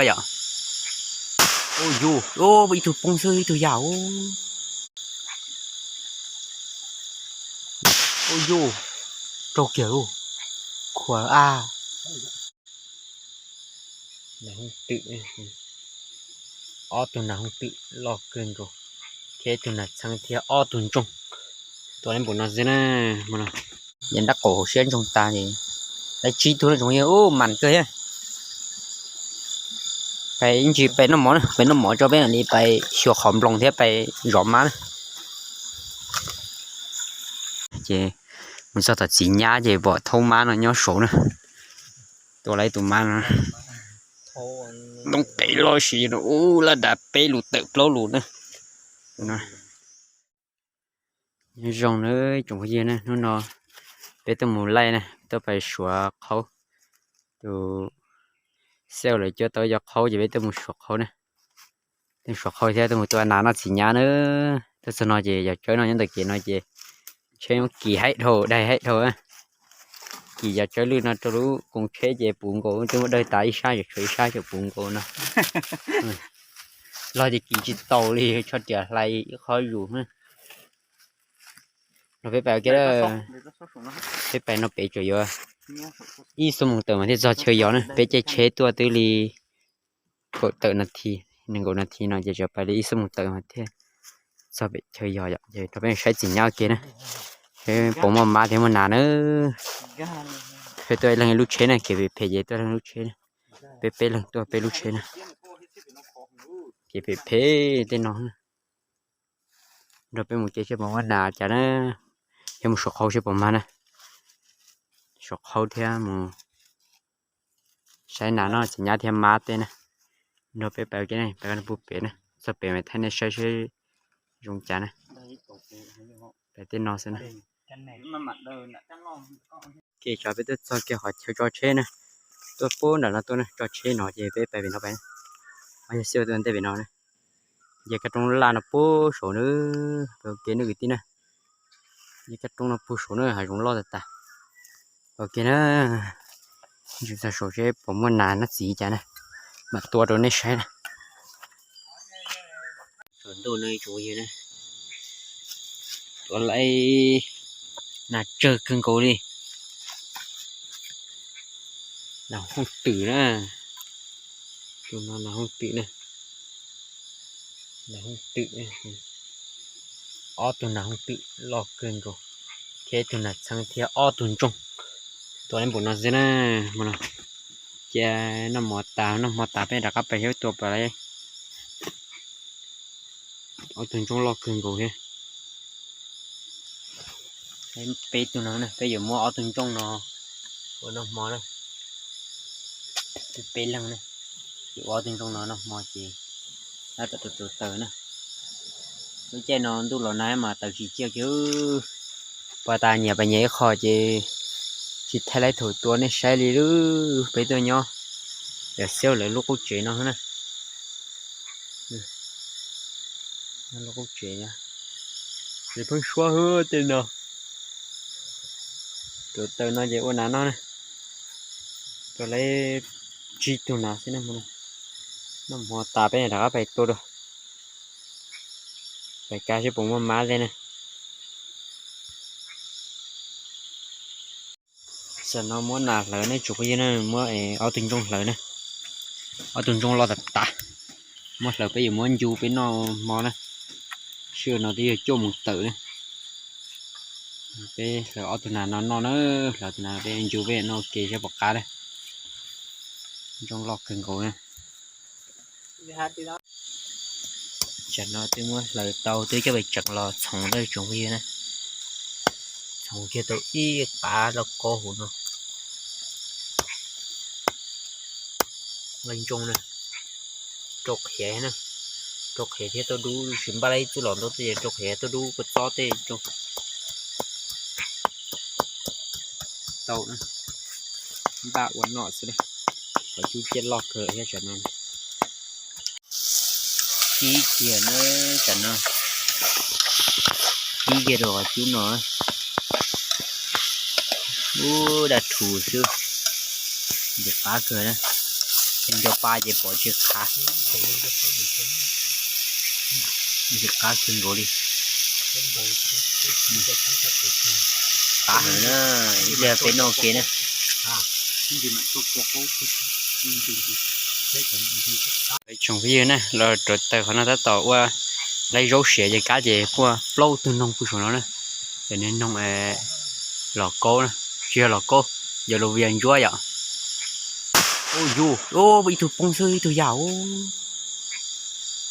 Yom, ua yus, ib tug poob xwb ib tug yaj. Ua yus, raug kiag lauj, khuav a. Nas hooj twm, ob tug nas hooj twm loj kawg nkaus, thiab ib tug nas txheeb thiab ob tug ntsoog. Tua npaum no xwb na, yog nrab qaum hauv siab ntsoog tas ces lawv tsib tug no tsoom yog ub mas kawg thiab. Pais ib ntsis pais noj mov na, pais noj mov tso peb mam li pais xyuas qhov nploos thiab pais zov mab na. Ces mus txog tom txiv nyab ces pom thaub mab no nyob saud na. Tua lawv tus mab no, ntoo qes loj si no, ub laj dav peb lus tawm plaub lus na. Nyob zoo na tsoom phooj ywg na, hnub no peb tuaj mus laij na, tuaj pais suav qhaub. Tus xeej lawv coj tau cov qhaub ces peb tuaj mus suav qhaub na. Tuaj suav qhaub thiab tuaj mus tua nas noj txiv nyab na. Tuaj txog no ces yog tsawb no nyob ntawm kev no ces tsheb kis haib dhau dai haib dhau. Kis yog tsawb lwj no rau lub koos tsheb ces puv nkaus, twb muab dawj tas ib sab, tshuav ib sab ces puv nkaus no. Los ces kis tsis taus li, tsho riam hlais ib qho zus. No peb pais ua ke, peb pais no pem tseem yuav ib xuab moos tawm mas thiaj txog chaw yos na. Peb caij tsheb tuaj twb li kaum tawm nas this, nees nkaum nas this no ces tseem pais li ib xuab moos tawm mas thiaj txog pem chaw yos yom. Ces rau peb saib txiv nyab ua ke na, seb puas muaj mab thiab muaj nas na. Peb tuaj ib leeg ib lub tsheb na, kev phem phem ces tuaj ib leeg lub tsheb na. Peb peb leeg tuaj peb lub tsheb na. Kev phem phem tej no. Nrog peb mus ke seb puas muaj nas cas na, thiab mus suav qhaub seb puas mag na. Suav qhaub thiab mus saib nas noj txiv nyab thiab mab tej na. Nrog peb pais ua ke, pais pug pem na, txog pem mas thaij nej saib seb zoo cas na. Pais tej no xwb na. Ke tsam peb tuaj txog kiag qhov chaw tso tsheb na, tuaj pub nram no tuaj na, tso tsheb no ces peb pais pem no pais. Yog xij tuaj ntej pem no na, nce kab roob laj no pub saud na, pais ua ke nej kwv tij na. Nce kab roob no pub saud na, hav zoov loj tas tas. Ok na, ntsis txog saud seb puas muaj nas noj txiv cas na, mam tua rau nej saib na. Saum ntuj no ib tsoom phooj ywg na, tua lawm nas tsawg kawg nkaus li. Nas hooj twm na, tus no nas hooj twm na, nas hooj twm, ob tug nas hooj twm loj kawg nkaus, thiab ib tug nas txheeb thiab ob tug ntsoog. Tua li npaum no xwb na, cia noj mov tas, noj hmo tas peb rov qab pais seb tua puas li. Ob tug ntsoog loj kawg nkaus thiab. Peb tug no, peb yuav muab ob tug ntsoog no ua noj hmo na. Peb leeg na, yuav ua ob tug ntsoog no noj hmo ces lawv tau tus taws na. Lub caij no ntuj los nag mas taws tsis ciaj kiag. Pas tas nyias pas nyias ib qho ces tsis thaij laib thaum tua nej saib li lub. Peb tuaj nyob yam xyab lawv lub qub tsev no na. Lub qub tsev, pheeb suab hwb tej no. Tus taws no ces ua nas noj na. Tua lawm tsib tug nas xwb na. Noj hmo tas peb rov qab pais tua dua, pais kav seb puas muaj mab li na. Tam no muab nas hlawv ne tsoom phooj ywg na, muab ob tug ntsoog hlawv na. Ob tug ntsoog loj tas tas, muab hlawv peb yuav muab ncu peb noj hmo na. Sij hawm no twb yog cuaj moos tawm na. Peb hlawv ob tug nas no noj na, hlawv tus nas peb ncu peb noj ua ke seb puas qab na. Ntsoog loj kawg nkaus na. Tam no twb muab hlawv tau twb coj pem tseem los txhoov na tsoom phooj ywg na. Txhoov kiag tau ib qab lauj kaub hauv no. Laj ntsoog na, rau qhiav na, rau qhiav thiab tauj dub, tsis npaj laib txuj lom ntau tej ces rau qhiav tauj dub kua txob tej ntsoog. Tau na, npaj ua noj xwb na. Qhov cub ciaj loj kawg thiab tam no. Kib kiag na, tam no kib kiag rau qhov cub no. Ub, daj rhuv xwb, ntxim qab kawg na. Nco pa ces pom tsis qab, tsis qab kawg nkaus li. Qab heev na, ib pliag peb noj ua ke na. Tsoom phooj ywg na, los rau taws qhov no tab tom ua laib zaub siav ces kab ces puag plaub tug noog pw saum no na. Ces nws noog los kaub na, tsis yog los kaub, yog lus Vias ntsuab yom. Ub, ib tug poob xwb ib tug yaj.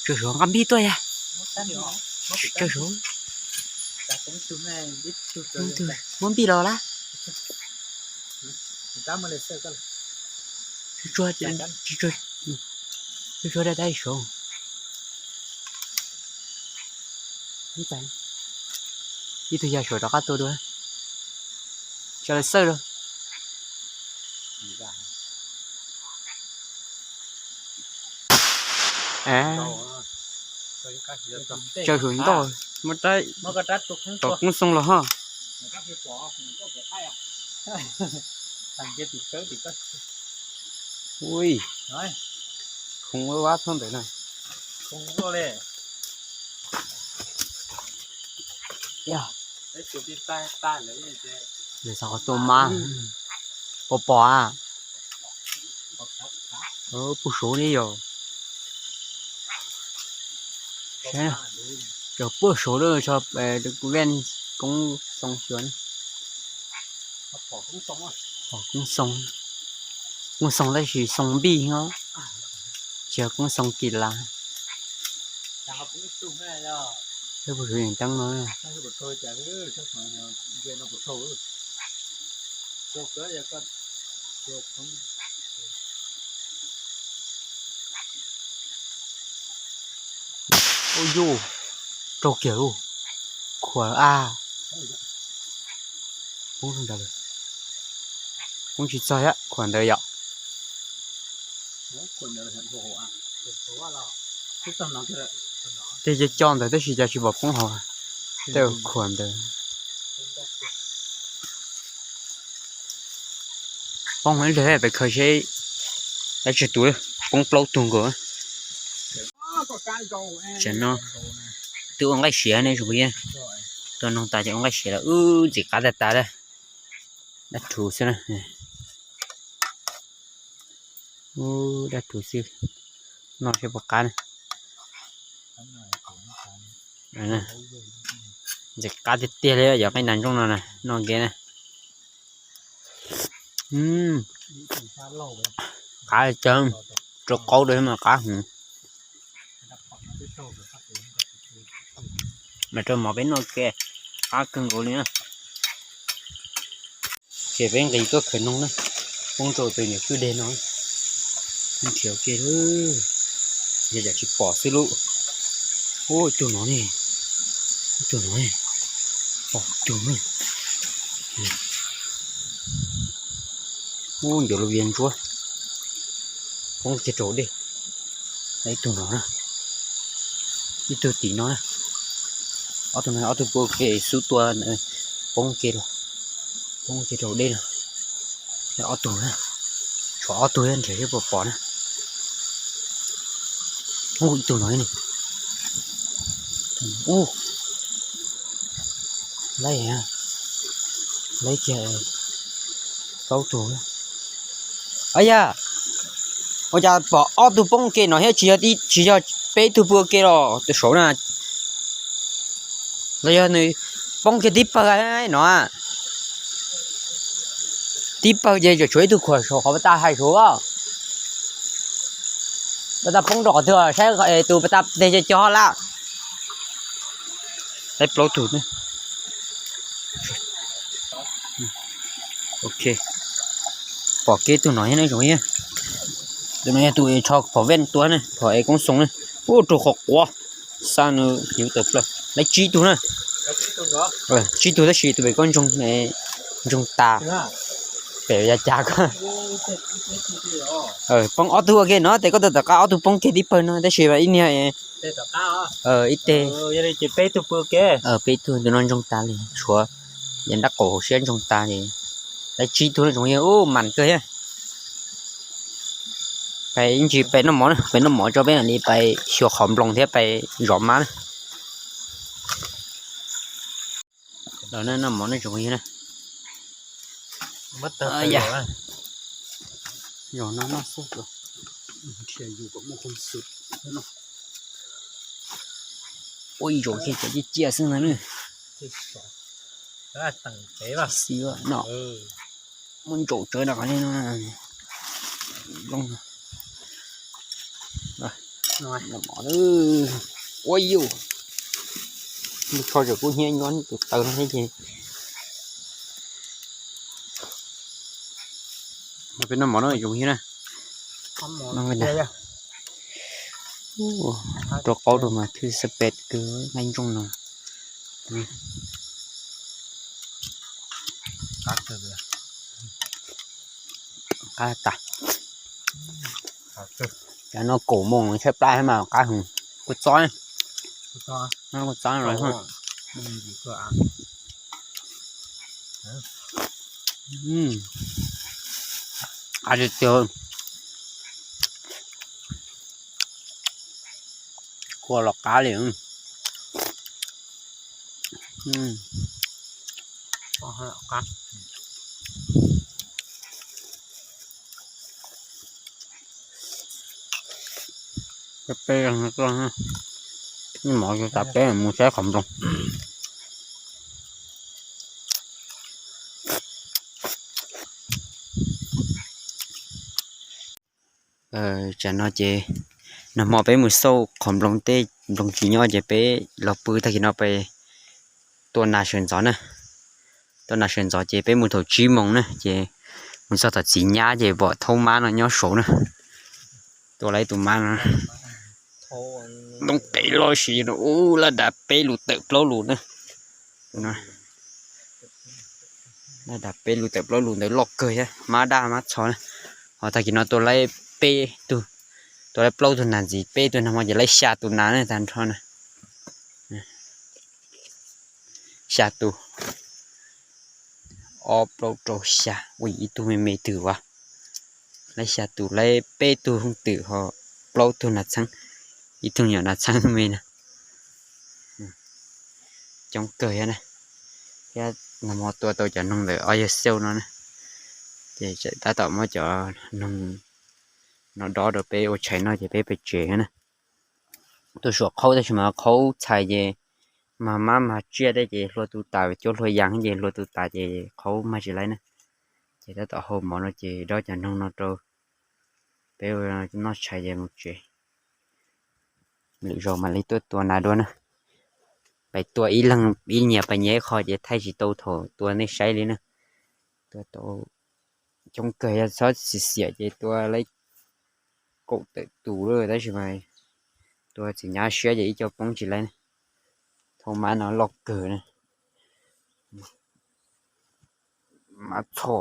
Tsawg saud nqa npij tuaj yag. Tsawg saud. Muab npij los lab. Tsuag tsuag dab saud. Ib tug yaj saud rov qab tua dua. Tsa lawv xawj rau. Tsaws hauv ntoj, muab rab tom koob xoo los ho. Ui, khoov ua vab thob ntawd na. Lawv xav qhov tua mas pom pom a. Puag saud ne yom. Cov puag saud lawm, kuv ven koob xoo xyuas. Pom koob xoo, koob xoo tab sis xoo npij os, tsis yog koob xoo kis las. Peb puag saud yeej teeb no. Ub yuj, raug kiag lauj, khuam a. Poob tsis txog, khuam ntawd yom. Tej co co ntawd tab sis cas tsis pom poob hauv, tej khuam ntawd. Poob ib lig pem khaws seb, dab tsi tus poob plaub tug nkaus. Tam no twb ua nqaij siav ne tsoom phooj ywg, tua noog tas ces ua nqaij siav lawm, wb ntxim qab tag tas lawm. Dab rhuv xwb na. Dab rhuv xwb, noj seb puas qab na. Ntxim qab tiag tiag li yog qeb nas ntsooj no na, noj ke na. Qab cawv, rau qaub rau mas qab heev. Mas rau mov peb noj ke, qab kawg nkaus li na. Ces peb nqis tuaj khaws noog na, poob rau tus nyuam kwj deg no. Nrhiav ke, yog yam tsis pom xwb lauj. Ub, ib tug no ne, ib tug no ne, pom tug ne. Ub, ncuav lub vias ntsuab poob kiag rau dej. Ib tug no na, ib tug tim no na. Ob tug no ob tug pw ua ke xub tua poob ke los, poob ke rau dej los. Ob tug na, tshuav ob tug nrhiav seb puas pom na. Ub, ib tug no ne. Ub, laib, laib kiag plaub tug. Au yaj, ua cas pom ob tug poob ke no thiab tsis yog, tsis yog peb tug pw ua ke los tus saud na? Los yog nws poob kiag tib pawg no? Tib pawg ces tshuav ib tug khuam saum qhov pas tas hais saud. Pas tas poob rau qhov twg saib, tus pas tas teg cog cog lawm. Laib plaub tug. Ok, pom kev tus no thiab ne tsoom phooj ywg. Tus no yog tus rho phom ven tua ne, phom es koob xoo ne. Ub, raug qhov quav, xa nws hiv tawm plaws. Laib tsib tug na. Tsib tug tab sis tus pem koj ntsoog tas. Pem yav cas koj poob ob tug ua ke no, tes koj tau tom qab ob tug poob kiag tib pawg no tab sis ib niag ib teg. Peb tug tus no ntsoog tas li, tshuav yog nrab qaum hauv siab ntsoog tas li. Laib tsib tug no tsoom phooj ywg, ub, mas kawg thiab. Peb ntsis peb noj mov na, peb noj mov tso peb mam li pais xyuas qhov nploos thiab pais zov mab na. Los noj mov no tsoom phooj ywg na. Zov no noj xwb, nrhiav yus kom muaj koob xwm. Ua ib zaug thiaj cov ciaj ciaj xwb ntag na. Xib no muaj ntsaum tsawv no qhov li no. Ua yus, lub tsho tseem kub hnyiab nyuab tus taw no thiab ces. Peb noj mov no zoo heev na. Rau qaub rau mas thwj xab pes kawg nqaij ntsooj no. Qab tas. Cov no kaum moos tshaib plab mas qab heev. Kua txob, kua txob los. Qab tiag tiag. Kua los qab li. Peb, mov tas peb mus saib qhov nploos. Tsam no ces nag hmo peb mus xauj qhov nploos, tej nploos tsis nyob ces peb los pw tag kis no peb tua nas sawv ntxov na. Tua nas sawv ntxov ces peb mus thaum tsib moos na ces mus txog tom txiv nyab ces pom thaub mab no nyob saud na. Tua lawm ib tug mab no, ntoo qes loj si no, ub, laj dav peb lus tawm plaub lus na. Laj dav peb lus tawm plaub lus ntawd loj kawg thiab, mab daj mab txho na. Ho tag kis no tua laib peb tug, tua laib plaub tug nas ntxiv, peb tug nag hmo ces laib xya tus nas na tag nrho na. Xya tus, ob plaub rau xya, ua ib tug me me twg as. Laib xya tus, laib peb tug hooj twm ho plaub tug nas txheeb, ib tug nyuam nas txheeb me na. Coob kawg thiab na. Thiab nag hmo tua tau cov noog ntawm ob yawg xiauj no na, ces tab tom muab cov noog no dob rau peb ua tshais noj ces peb pem tsev na. Tua suam qhaub tab sis mas qhaub txhais ces mag mab mag tsiaj tej ces hlua tu tas, cuab hlua yas ces hlua tu tas ces qhaub mag tsis laib na. Ces tab tom hau mov no ces dob cov noog no rau peb noj tshais ces mus tsev. Lwm zaus mam li tuaj tua nas dua na. Pais tua ib leeg ib nyias pais nyias ib qho ces thaij tsis tau thaum tua nej saib li na. Tua tau coob kawg, yog txhob xiam xiam ces tua laib kaum tawm tus lawm tab sis mas tua txiv nyab siab ces ib co poob tsis laib. Thaub mab no loj kawg na. Mab txho.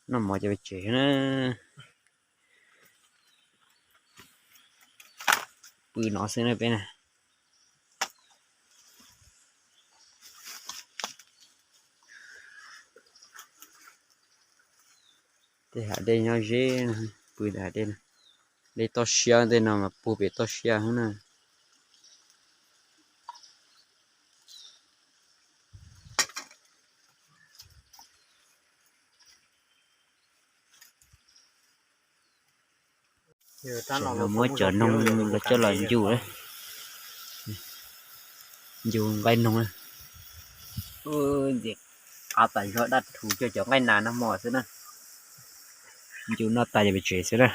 Noj mov ces pem tsev na. Pw no xwb na peb na. Tej hav dej nyob ze, pw hav dej, dej toj siab tej no mas puag pem toj siab xwb na. Muab cov noog los coj los ncu, ncu nqaij noog. Ntxim qab tas zog dab thu coj cov nqaij nas no mos xwb na. Ncu noj tas ces pem tsev xwb na.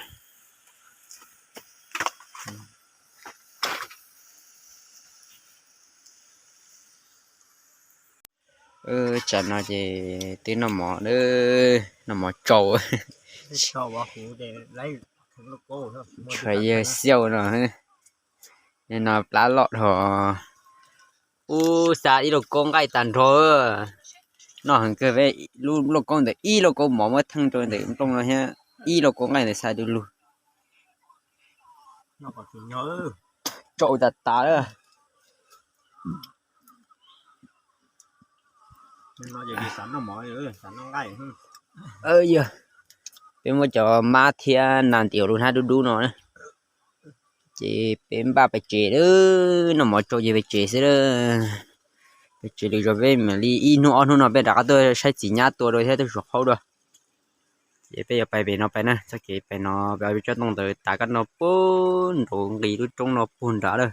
Tsam no ces twb noj mov, noj mov tsau. Tshuav yawg xiauj no, no plab loj dhau. Ub, xa ib lauj kaub nqaij tag nrho. Noj heev kawg, lub lauj kaub ntawd ib lauj kaub mov muab theej rau ntawm nplooj no thiab ib lauj kaub nqaij ntawd xa du lug. Tsau tas tas lawm. Yog peb muab cov mab thiab nas ntim lub hnab dub dub no na, ces peb npaj pais tsev, noj mov tsau ces pais tsev xwb a. Pais tsev lwm zaus peb mam li ib hnub ob hnub no peb rov qab tuaj saib txiv nyab tua dua thiab tuaj suav qhaub dua. Ces peb yuav pais pem no pais na, txoj kev pais no peb tsob ntoo ntawd tav kab no puag nraud nqis lub roob no puag nrad lawm.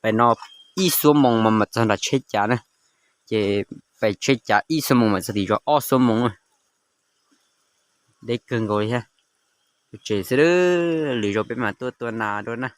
Pais no ib xuab moos mas mam txog nram tsheb cav na, ces pais tsheb cav ib xuab moos mam txog tim zos ob xuab moos. Deb kawg nkaus li thiab. Pais tsev xwb, lwm zaus peb mam tuaj tua nas dua na.